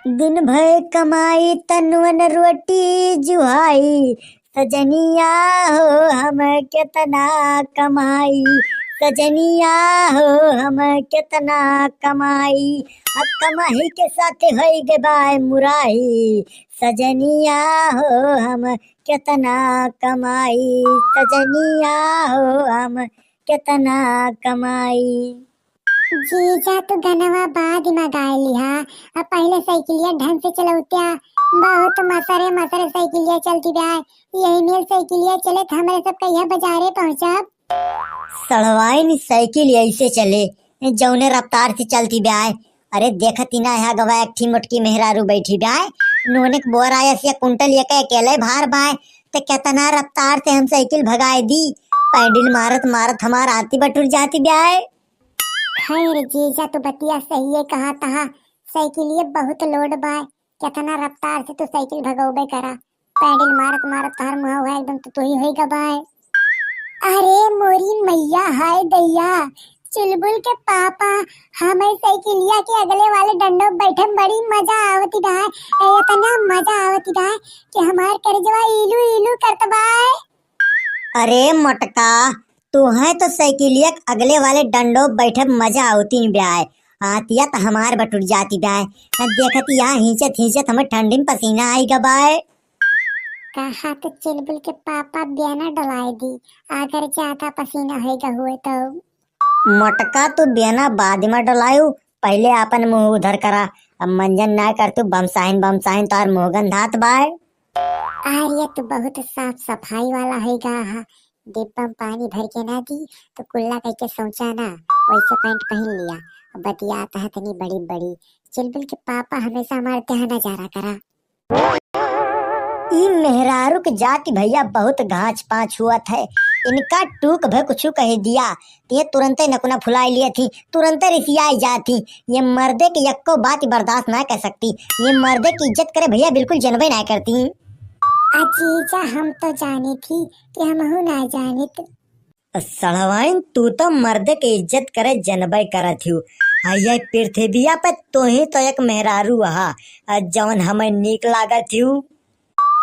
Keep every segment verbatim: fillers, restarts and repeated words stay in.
दिन भर कमाई तनुअन रोटी जुहाई, सजनिया हो हम केतना कमाई, सजनिया हो हम केतना कमाई। आ कमाई के साथ होई गे बाय मुराई, सजनिया हो हम केतना कमाई, सजनिया हो हम केतना कमाई। जीजा, तू गनवा बाद में गाय लिहा, अब पहले साइकिलिया ढंग से चलौत्या। बहुत मसरे मसरे साइकिलिया चलती बा। यही मेल साइकिलिया चले त हमरे सब कहिया बाजारे पहुँचब। सड़वाइन साइकिल ऐसे चले, जौने रफ्तार से चलती बा। अरे देखत ही ना, यहाँ गवा एक ठी मोटकी मेहरारू बैठी बा, नूने के बोरा या से कुंटल ये के अकेले भार बा, ते केतना रफ्तार से हम साइकिल भगाए दी। पैडिल मारत मारत हमार आती बटुर जाती बा। खैर जीजा, तू बतिया सही है कहा तहा, साइकिलिए बहुत लोड बा, केतना रफ्तार से तू साइकिल भगौबे करा, पैडिल मारत मारत तहार मुँह हुआ एकदम तो तू ही होई गबाए। अरे मोरी मैया, हाय दैया, चुलबुल के पापा, हमें साइकिलिया के अगले वाले डंडो बैठे में बड़ी मजा आवती बा। ए, इतना मजा आवती बा कि हमार करेजवा इलू इलू करत बा। अरे मोटका, तोहे तो साइकिलिया के अगले वाले डंडो बैठे मजा आवती न ब्याय। आतिया त हमार बटुर जाती ब्याय। देखत यहाँ हिंचत हिंचत हमें ठंडी में पसीना आई गबाय। कहा तो चुलबुल के पापा बेना डलाए दी, अगर ज्यादा पसीना होइगा हुए तो। मोटका, तू बेना बाद में डलायू, पहले आपन मुँह उधर करा। अब मंजन ना कर तू, बमसाहिन बमसाहिन तोर मुँह गंधात बाय। आर्या, तू बहुत साफ सफाई वाला होइगा हा। डिब्बा में पानी भर के ना दी तो कुल्ला करके शौचा ना, वैसे पैंट पहन लिया। अब बतियात है तनी बड़ी बड़ी। चुलबुल के पापा हमेशा हमारे ध्यान ना जा रहा करा। ई मेहरारू के जाति भैया बहुत घाच पाँच हुअत है। इनका टूक भर कुछ कह दिया, ये तुरंते नकुना फुलाई लिया थी, तुरंते रिसियाई जाती। ये मर्दे के यक्को बात बर्दाश्त ना कर सकती। ये मर्दे की इज्जत करे भैया बिल्कुल जनबे ना करती। आ जीजा, हम तो जानी थी कि हमहू ना जानित। सड़वाइन, तू तो मर्दे के इज्जत करे जनबे करत हिउ। आ ये पृथ्विया पे तू ही तो एक मेहरारू हा, आ जौन हमें नीक लागत हिउ।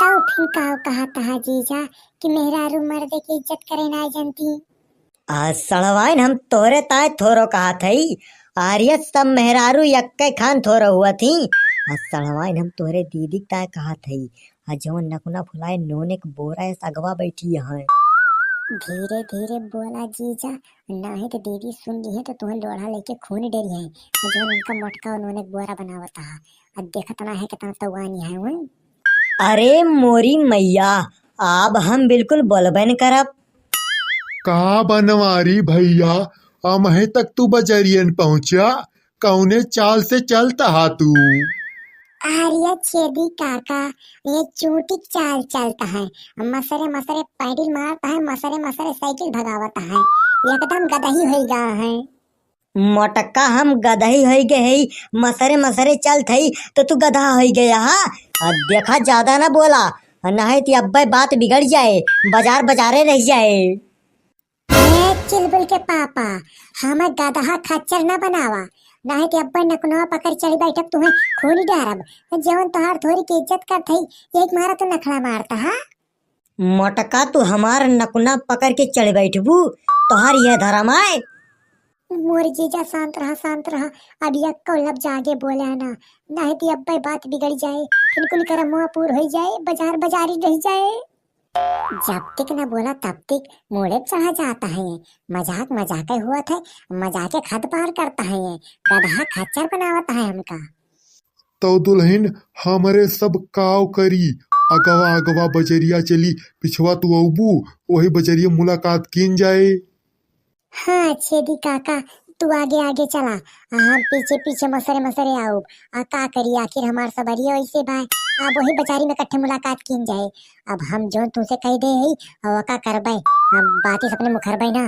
तब फिर का कहा तहा जीजा कि मेहरारू मर्दे के इज्जत करे ना जानती? आ सड़वाइन, हम तोहरे ताय थोरो कहत हई, आर्य सब मेहरारू यक्के खान थोरो हुआ थी। आ सड़वाइन, हम तोहरे दीदी के ताय कहत हई, आ जवन नकुना फुलाए नूने के बोरा ऐस अगवा बैठी है। धीरे धीरे बोला जीजा, नाही तो दीदी सुन ली है तो तुम्हें लोढ़ा लेके खून डेरी है। आ जवन उनका मोटका नूने के बोरा बनावत हा, आ देखत ना है कितना तवानी है वो। अरे मोरी मैया, अब हम बिल्कुल बोलबे न करब। का बनवारी भैया, अमहे तक तू बजरियन पहुँचा, कौने चाल से चलत हा तू? अरे छेदी काका, ये चूटिक चाल चलत है। मसरे मसरे पैडिल मारत है, मसरे मसरे साइकिल भगावत है, एकदम गदही होई गा है। मोटका, हम गदही होई गे हई, मसरे मसरे चलत हई, तो तू गदहा होई गया हा? आ, देखा, ज्यादा ना बोला, नहीं तो अब्बे बात बिगड़ जाए, बाजार बाजारे रह जाए। ए चुलबुल के पापा, हमें गदहा खच्चर ना बनावा, नहीं तो अब्बे नकुनवा पकड़ चढ़ी बैठक तुम्हें खूनी डारब। जवन तोहार थोरी के इज्जत करत हई, एक मारा तो नखड़ा मारत हा। मोटका, तू हमार नकुना पकड़ के चढ़ बैठबू, तोहार यह धरम आए। मोर जीजा, शांत रहा, शांत रहा, अब यक्को लफ्ज आगे बोले ना, नहीं तो अब्बे बात बिगड़ जाए, फिर कुल करमुआ पूर हो जाए, बाजार बाजारी रह जाए। जब तक न बोला तब तक मूड़े पे चढ़ा जाता है। मजाक मजाक हुआ था, मजाक के हद पार करता है, गदहा खच्चर बनावता है हमका। तो दुल्हन, हमरे सब काव करी, अगवा अगवा बजरिया चली, पिछवा तू अउबू, वही बजरिया मुलाकात कीन जाए। हाँ छेदी काका, तू आगे आगे चला, आ हम पीछे पीछे मसरे मसरे आउब। आ का करी, आखिर हमार सबरिया वैसे बाय। अब वही बजारी में इकट्ठे मुलाकात कीन जाए। अब हम जौन तुमसे कह दे हई, अब का करबे, अब बाती सपने मुखरबे ना।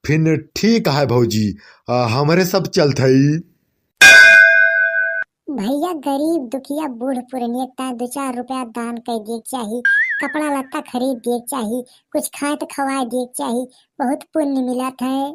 फिन ठीक है भौजी, आ, हमरे सब चलत हई। भैया, गरीब दुखिया बूढ़ पुरनिया ता दो चार रुपया दान कर दिए के चाही, कपड़ा लत्ता खरीद दिए के चाही, कुछ खाए तो खवाए दिए के चाही, बहुत पुण्य मिलत है।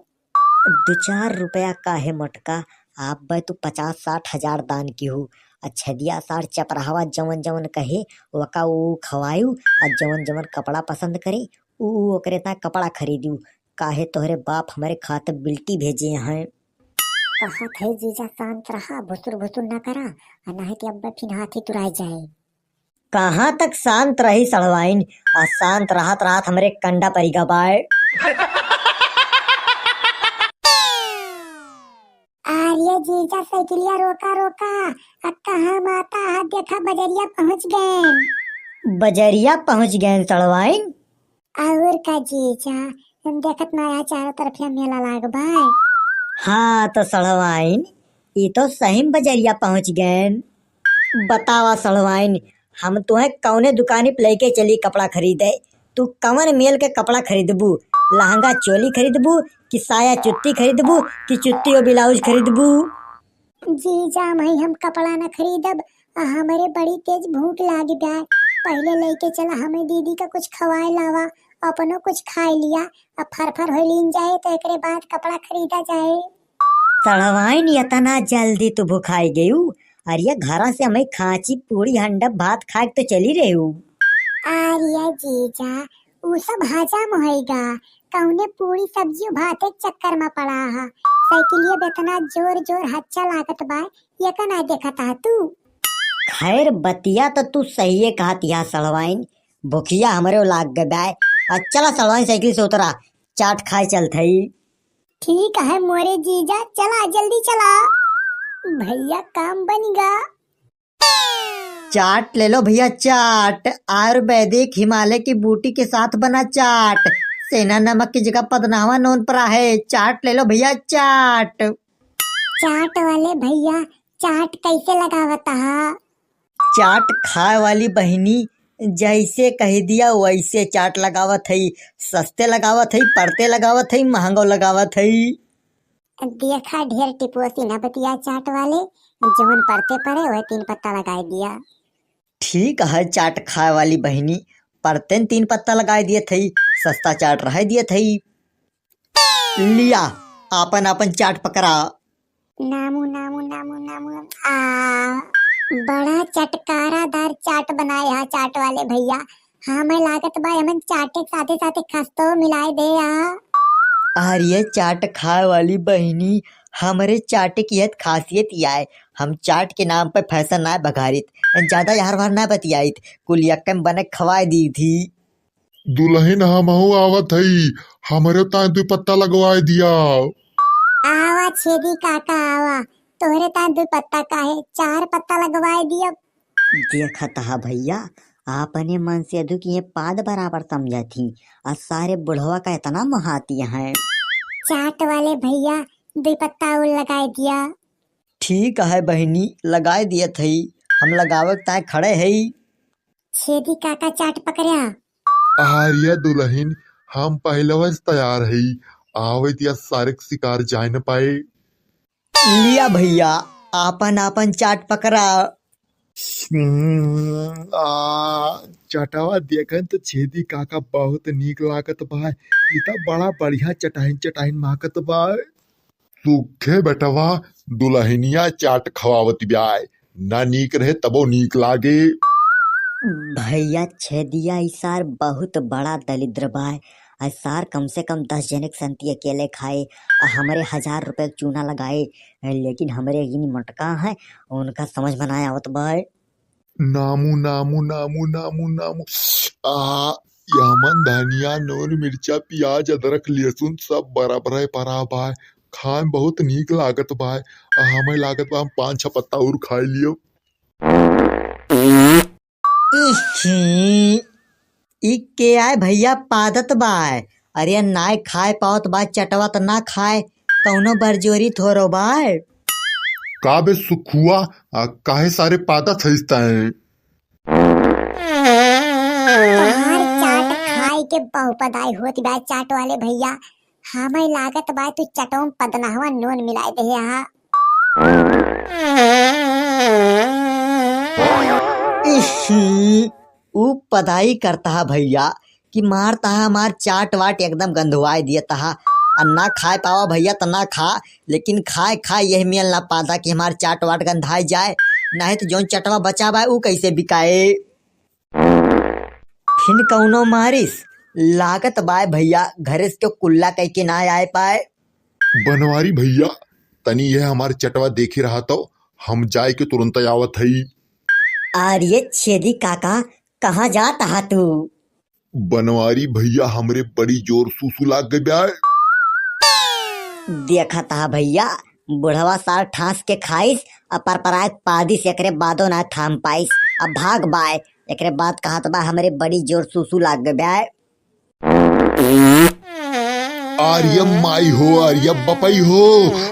दो चार रुपया काहे मोटका, आप बे तू पचास साठ हजार दान किहू, अच्छा दिया सार चपराहवा जवन जवन कहे, ओका ऊ खवायू, आ जवन जवन कपड़ा पसंद करे, ऊ ऊ ओकरे ता कपड़ा खरीदू। काहे तोहरे बाप हमरे खातिर बिल्टी भेजे हैं। कहत है जीजा शांत रहा, भुसुर भुसुर ना करा, आ नाहीं कि अब्बे फिन हाथी तुराई जाए। कहाँ तक शांत रही सड़वाइन, आ शांत रहत रहत हमरे कंडा परिगा बाय। अरे जीजा साइकिलिया रोका रोका, आ कहाँ माता, आ देखा बजरिया पहुँच गए। बजरिया पहुँच गए सड़वाइन। और का जीजा, तुम देखत ना यहाँ चारों तरफ यहाँ मेला लाग बा। हाँ तो सड़वाइन, ई तो सही में बजरिया पहुँच गए। बतावा सड़वाइन, हम तुहे कौने दुकानी पे लेके चली कपड़ा खरीदे? तू कवन मेल के कपड़ा खरीदबू? लहंगा चोली खरीदबू कि साया चुत्ती खरीदबू कि चुत्ती और ब्लाउज खरीदबू? जीजा, मही हम कपड़ा न खरीदब, आ हमरे बड़ी तेज भूख लागी बा। पहिले लेके चला हमें दीदी का कुछ खवाए लावा, अपनो कुछ खाए लिया, आ फर फर हो लीन जाए तो एकरे बाद कपड़ा खरीदा जाए। सड़वाइन, इतना जल्दी तू भुखाई गयू? अरे घरा से हमें खांची पूरी हंडब भात खाए के तो चली रही हूँ। अरे जीजा, उ सब हजम होइगा, कौने पूरी सब्जी भात एक चक्कर में पड़ा हा। साइकिलिया पे इतना जोर जोर हच्चा लागत बा, ये का ना देखत हा तू? खैर बतिया तो तू सहिए कहत हा सड़वाइन, भुखिया हमरे लाग गए बा। आ चला सड़वाइन साइकिल से उतरा, चाट खाए चलत हई। ठीक है मोरे जीजा, चला जल्दी चला। भैया काम बनिगा। चाट ले लो भैया चाट, आयुर्वेदिक हिमालय की बूटी के साथ बना चाट, सेंधा नमक की जगह पदनावा नून परा है, चाट ले लो भैया चाट। चाट वाले भैया, चाट कैसे लगावत हा? चाट खाए वाली बहिनी, जैसे कह दिया वैसे चाट लगावत हई, सस्ते लगावत हई, परते लगावत हई, महंगो लगावत हई। देखा ढेर टिपोसी न बतिया चाट वाले, जवन परते परे वह तीन पत्ता लगाए दिया। ठीक है चाट खाए वाली बहिनी, परते न तीन पत्ता लगाए दिए थई, सस्ता चाट रहे दिए थई। लिया आपन आपन चाट पकड़ा। नामू नामू नामू नामू। आ, बड़ा चटकारादार चाट बनाए हा चाट वाले भैया। हाँ, मैं लागत बा हमन चाटे के साथे साथे खस्तो मिलाए दे आ। अरे चाट खाए वाली बहिनी, हमरे चाटे की यह खासियत या है, हम चाट के नाम पे फैशन ना बघारित, ज्यादा यार वार ना बतियाइत, कुल यक्कम बने खवाए दी थी। दुलहिन, हमहू आवत हई, हमरे ताय दुई पत्ता लगवाए दिया। आवा छेदी काका आवा, तोहरे ताय दुई पत्ता काहे, चार पत्ता लगवाए दिया। देखत हा भैया, आपने मन से अधु की ये पाद बराबर समझत ही, आ सारे बुढ़वा का इतना मोहाती हैं। चाट वाले भैया, दुई पत्ता और लगाए दिया। ठीक है बहिनी, लगाए दियत हई, हम लगावे के ताय खड़े हई। छेदी काका चाट पकड़्या। आर्या दुलहिन, हम पहिलवा से तैयार हई, आवे दिया सारे के शिकार जाए न पाए। लिया भैया, आपन आपन चाट पकड़ा। हम्म, आ, चटवा देखन त छेदी काका बहुत नीक लागत बा। ई त बड़ा बढ़िया चटाइन चटाइन माकत बा। सुखे बेटवा, दुलहिनिया चाट खवावत ब्याय, ना नीक रहे तबो नीक लागे। भैया छेदिया, ई सार बहुत बड़ा दलिद्र बाय। आ सार कम से कम दस जने के संती अकेले खाए, आ हमरे हजार रुपए के चूना लगाए, लेकिन हमरे इन मोटका है, उनका समझ में ना आवत बाय। नामू, नामू, नामू, नामू, नामू। आ, यमन धनिया, नून, मिर्चा, पियाज, अदरक, लहसुन सब बराबर है परा बाय। खाए में बहुत नीक लागत बाय। आ, हमें लागत बा हम पाँच छह पत्ता और खाए लियो। इही, ई के आय भैया पादत बाय? अरे नाय खाए पावत बाय, चटवा त ना खाए, कौनो बरजोरी थोरो बाय। का बे सुखुआ, आ, काहे सारे पादत हइस तैं? तोहार चाट खाए के बहु पदाई होत बा चाट वाले भैया। हमें लागत बा तू चटों पदनहवा नून मिलाए दे हा। इही, ऊ पदाई करता हा भैया कि मारता हा हमार चाट वाट एकदम गंधवाए दिया तहा। आ ना खाए पावा भैया त ना खा, लेकिन खाए खाए यह मेल ना पादा कि हमार चाट वाट गंधाए जाए। नाहीं त जौन चटवा बचा बाय, ऊ कैसे बिकाए? फिन कौनो मारिस? लागत बाय भइया, घरे से केहू कुल्ला कइके ना आए पाए। बनवारी भइया, तनी यह हमार चटवा देखी रहा तो, हम जाए के तुरंत आवत हई। अरे छेदी काका, कहाँ जात हा तू? बनवारी भइया, हमरे बड़ी जोर सूसू लाग गइ बाय। देखत हा भइया, बुढ़वा सार ठास के खाइस, आ परपराए पादिस, एकरे बादो ना थाम पाइस। अब भाग बाय, एकरे बाद कहत बा, हमरे बड़ी जोर सूसू लाग गइ बाय। आर्य माई हो, आर्य बपई हो,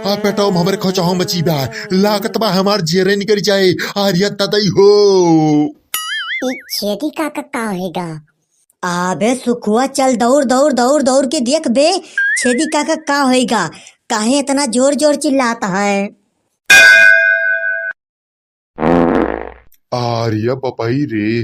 आ पेटवा में हमरे खोचहो मची बा, लागत बा हमार जेरे निकल जाए, आर्य ददई हो। ई छेदी काका का होइगा? अबे सुखुआ, चल दौड़, दौड़, दौड़, दौड़ के देख बे, छेदी काका का होइगा, काहे इतना जोर जोर चिल्लात है? आर्य बपई रे,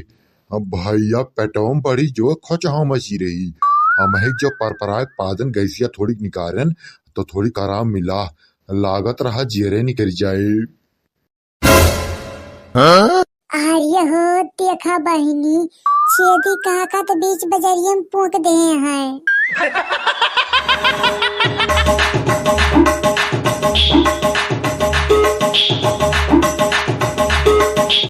अब भइया पेटवा में बड़ी जोर खोचहा मची रही। हम एक जो परपराए पादन गैसिया थोड़ी निकारेन, तो थोड़ी आराम मिला, लागत रहा जेरे निकल जाए। आर्य हो, देखा बहिनी, छेदी काका तो बीच बजरिया में पूक दे हैं।